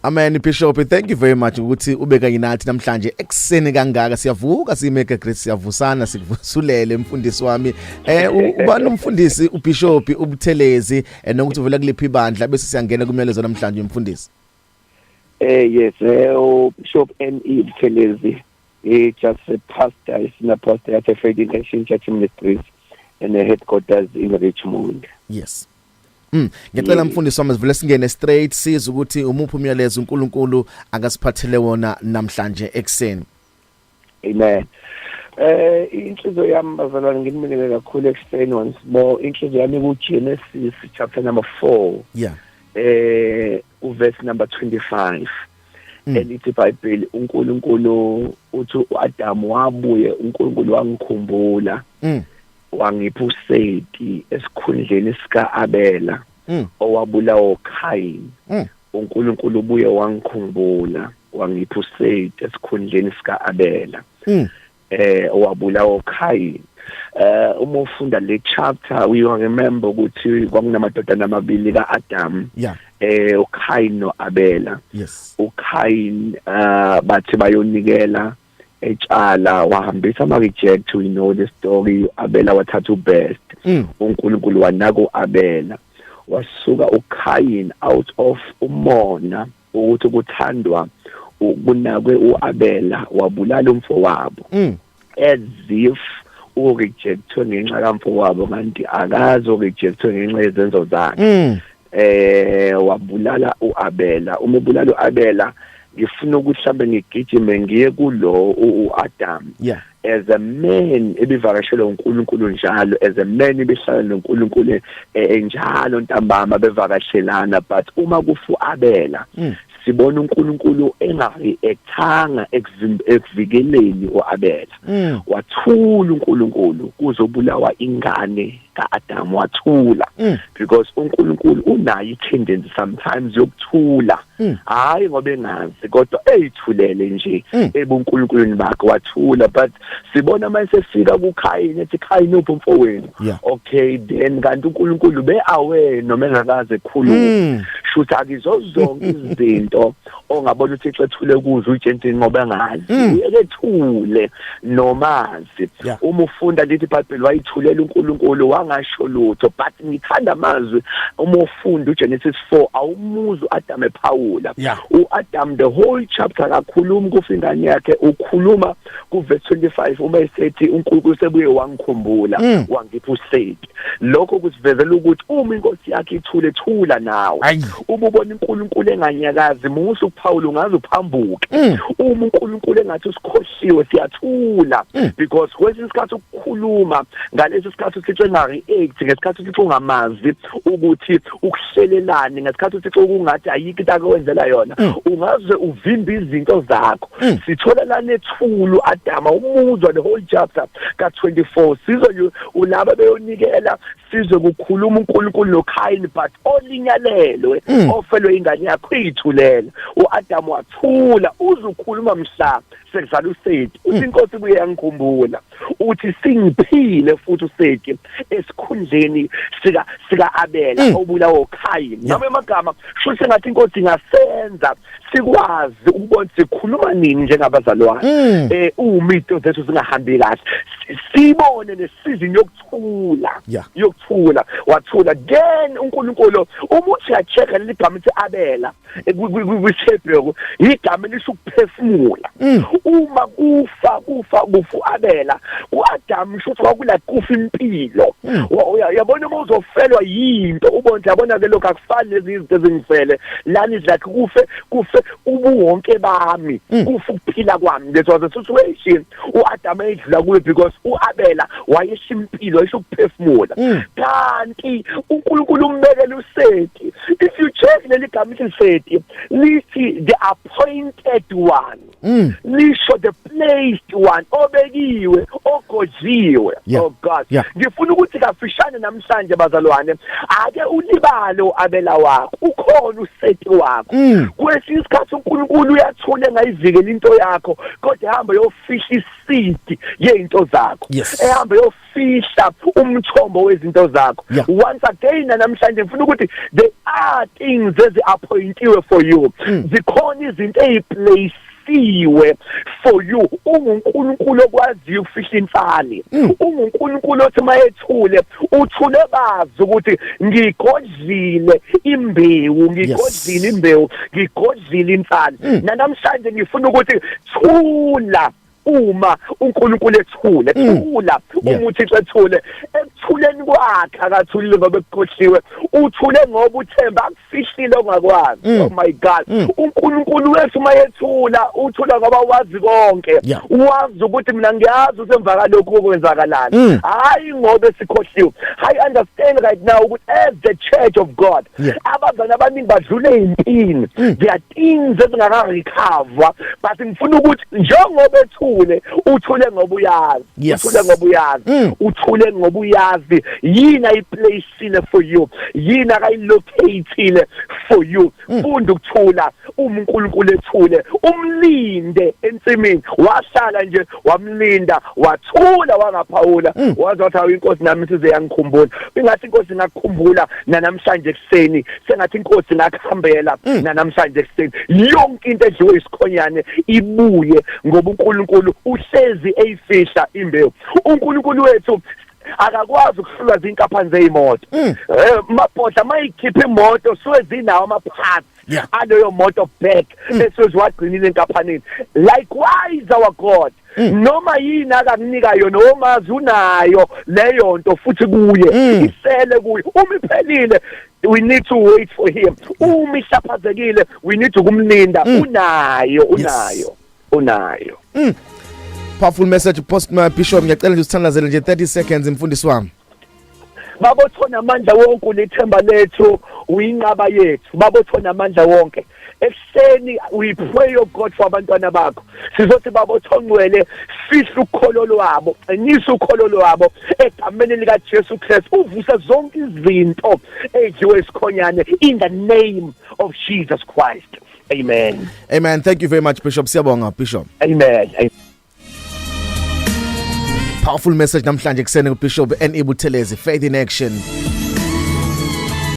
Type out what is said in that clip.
Amen, Bishop, thank you very much ukuthi ube kanye nathi namhlanje ekseni kangaka. Siyavuka simeke great, siyavusana, sikuvusulele, mfundisi wami. Ubani umfundisi uBishop uButhelezi, nokuthi uvela kuliphi ibandla, bese siyangena kumyalezo namhlanje, mfundisi? Yes, uBishop NE Buthelezi, he just a pastor, is a pastor at Faith in Action Church Ministries and the headquarters in Richmond. Yes. Ngiyacela, mfundisi wami, sivule singene straight, siza ukuthi umuphi umyalezo uNkulunkulu akasiphathele wona namhlanje ekseni. Amen. Inhliziyo yami, bazalwane, nginibingelele kakhulu ekseni once more. Inhliziyo yami ku Genesis chapter number 4. Uverse number 25. Elithi iBhayibheli, uNkulunkulu uthi uAdam wabuye, uNkulunkulu wangikhumbula. Wangipha uSeti esikhundleni sika Abela owabulawa uKain. UNkulunkulu ubuye wangikhumbula, wangipha uSeti esikhundleni sika Abela owabulawa uKain. Uma ufunda le chapter, we remember ukuthi kwakunamadodana amabili kaAdam, uKain noAbela. uKain, bathi bayonikela etshala, wahambisa ama reject. We know the story. Abela wathatha ubest. UNkulunkulu wanaka uAbela. Wasuka uKain out of umona ukuthi kuthandwa kunakwe uAbela, wabulala umfowabo as if urejectwe ngenxa kamfowabo, kanti akazi urejectwe ngenxa yezenzo zakhe. Wabulala uAbela. Uma ubulala uAbela, ngifuna ukuthi mhlambe ngigijime ngiye kulo uAdam as a man ebivakashelwa uNkulunkulu njalo, as a man ebehlala noNkulunkulu njalo ntambama bevakashelana, but uma kufa uAbela, sibona uNkulunkulu engareactanga ekuvikeleni uAbela. Wathula uNkulunkulu kuzobulawa ingane kaAdam, wathula because uNkulunkulu unayo itendency sometimes yokuthula, hayi ngoba engazi, kodwa eyithulele nje ebunkulunkulweni bakhe, wathula. But sibona mase sifika kuKain, ethi, "Kain, uphi umfowenu?" Okay, then kanti uNkulunkulu be aware noma engakaze ekhuluma. Shuthi akizo zonke izinto ongabona uThixo ethule kuzo utshentini ngoba engazi. Uyekethule nomazi. Uma ufunda, lithi iBhayibheli wayithulela uNkulunkulu, wangasho lutho. But ngithanda amazwi, uma ufunda uGenesis 4, awumuzi uAdam ephawula. uAdam the whole chapter akakhulumi kufa ingane yakhe. Ukhuluma ku verse 25 uma esethi uNkulunkulu sebuye wangikhumbula, wangipha uSeti. Lokho kusivezela ukuthi uma inkosi yakhe ithule, thula nawe. Uma ubona uNkulunkulu enganyakazi, musa ukuphawula, ungaze uphambuke. Uma uNkulunkulu engathi usikhohliwe, siyathula because kwesinye isikhathi ukukhuluma ngalesi sikhathi uThixo engareact, ngesikhathi uThixo ungamazi ukuthi ukuhlelelani, ngesikhathi uThixo kungathi ayikho into akwenzela yona, ungaze uvimbe izinto zakho. Sithola lana ethulu Adama, umuzwa the whole chapter ka24, sizwe nje ulaba beyonikela, sizwe kukhuluma uNkulunkulu noKain, but olinyalelwe, ofelwe ingane yakho, iyithulela. uAdam wathula, uzukhuluma mhla sekuzala uSeti. Uthi inkosi buye yangikhumbula, uthi singiphile futhi uSeti esikhundleni sika Abela obulawa uKain. Noma emagama sho sengathi inkosi ingasenza sikwazi ukubona sikhuluma nini njengabazalwane uma izinto zethu zingahambi kahle, sibone nesizini yokuthula, yokuthula. Wathula. Then uNkulunkulu, uma uthi uyachecka leli gama ithi Abela kwiHebrew, igama elisho ukuphefumula. Uma kufa uAbela, uAdam sho ukuthi kwakula kufa impilo. Uyabona, uma uzofelwa yinto, ubone, yabona ke, lokho akufani lezi izinto ezingifele lana, is like kufe ubuwonke bami, kufa ukuphila kwami. That was a situation uAdam edlula kuyo because uAbela wayesho impilo, wayesho ukuphefumula. Kanti uNkulunkulu umbekela uSeti. If you check leli gama lithi Seti, lithi the appointed one, lisho the placed one, obekiwe, ogodliwe. Oh God. Ngifuna ukuthi Kafishane namhlanje bazalwane, ake ulibale uAbela wakho, ukhona uSeti wakho. Kwesinye isikhathi uNkulunkulu uyathula engayivikela into yakho, kodwa ehamba yofihla iseed yezinto zakho, ehamba yofihla umthombo wezinto zakho. Once again namhlanje ngifuna ukuthi there are things ezi-appointiwe for you. Zikhona izinto eziplaceiwe for you. UnguNkulunkulu okwaziyo ukufihla insali. UnguNkulunkulu othi mayethule, uthule bazi ukuthi ngigodlile imbewu, ngigodlile imbewu, ngigodlile insali. Namhlanje ngifuna ukuthi thula uma uNkulunkulu ethule, thula uma uThixo ethule. Ekuthuleni kwakhe akathulile ngoba ekukhohliwe, uthule ngoba uthemba akufihlile ongakwazi. Oh my God, uNkulunkulu wethu mayethula, uthula ngoba wazi konke. Wazi ukuthi mina ngiyazi ukuthi emva kalokhu kwenzakalani, hayi ngoba sikhohliwe. I understand right now ukuthi as the church of God, abazali abaningi badlule ezimpini. There are things ezingaka-recover, but ngifuna ukuthi njengoba ethule, uthule ngoba uyazi. Uthule ngoba uyazi. Uthule ngoba uyazi yini ayiplaceile for you, yini akayilocatile for you. Funda ukuthula uma uNkulunkulu ethule, umlinde ensimini. Wahlala nje wamlinda, wathula, wangaphawula, waze wathi, "Hawu, inkosi nami size yangikhumbula." Ingathi inkosi ingakukhumbula namhlanje ekuseni. Sengathi inkosi ingakuhambela namhlanje ekuseni, yonke into edliwe isikhonyane ibuye, ngoba uNkulunkulu uhlezi eyifihla imbewu. uNkulunkulu wethu akakwazi ukuhlulwa zinkampani zeyimoto. Mabhodla mayikhipha imoto suke zinawo ama-parts aleyo moto back eseziwagcinile enkampanini. Likewise our God, noma yini akakunika yona, omazi unayo leyo nto futhi kuye, isele kuye. Uma iphelile, we need to wait for him. Uma ihlaphazekile, we need ukumlinda. Unayo, unayo, unayo. Powerful message, post my bishop. Ngiyacela nje usithandazele nje 30 seconds, mfundisi wami. Babothona amandla wonke, ulithemba lethu, uyinqaba yethu. Babothona amandla wonke, ekuseni we pray, oh God, for abantwana bakho. Sizothi, babothongcwele, fihla ukholo lwabo, qinisa ukholo lwabo egameni lika Jesu Christ. Uvuse zonke izinto edliwe isikhonyane in the name of Jesus Christ. Amen. Amen. Thank you very much, Bishop. Siyabonga, Bishop. Amen. Powerful message namhlanje kuseni kuBishop N.E Buthelezi, Faith in Action.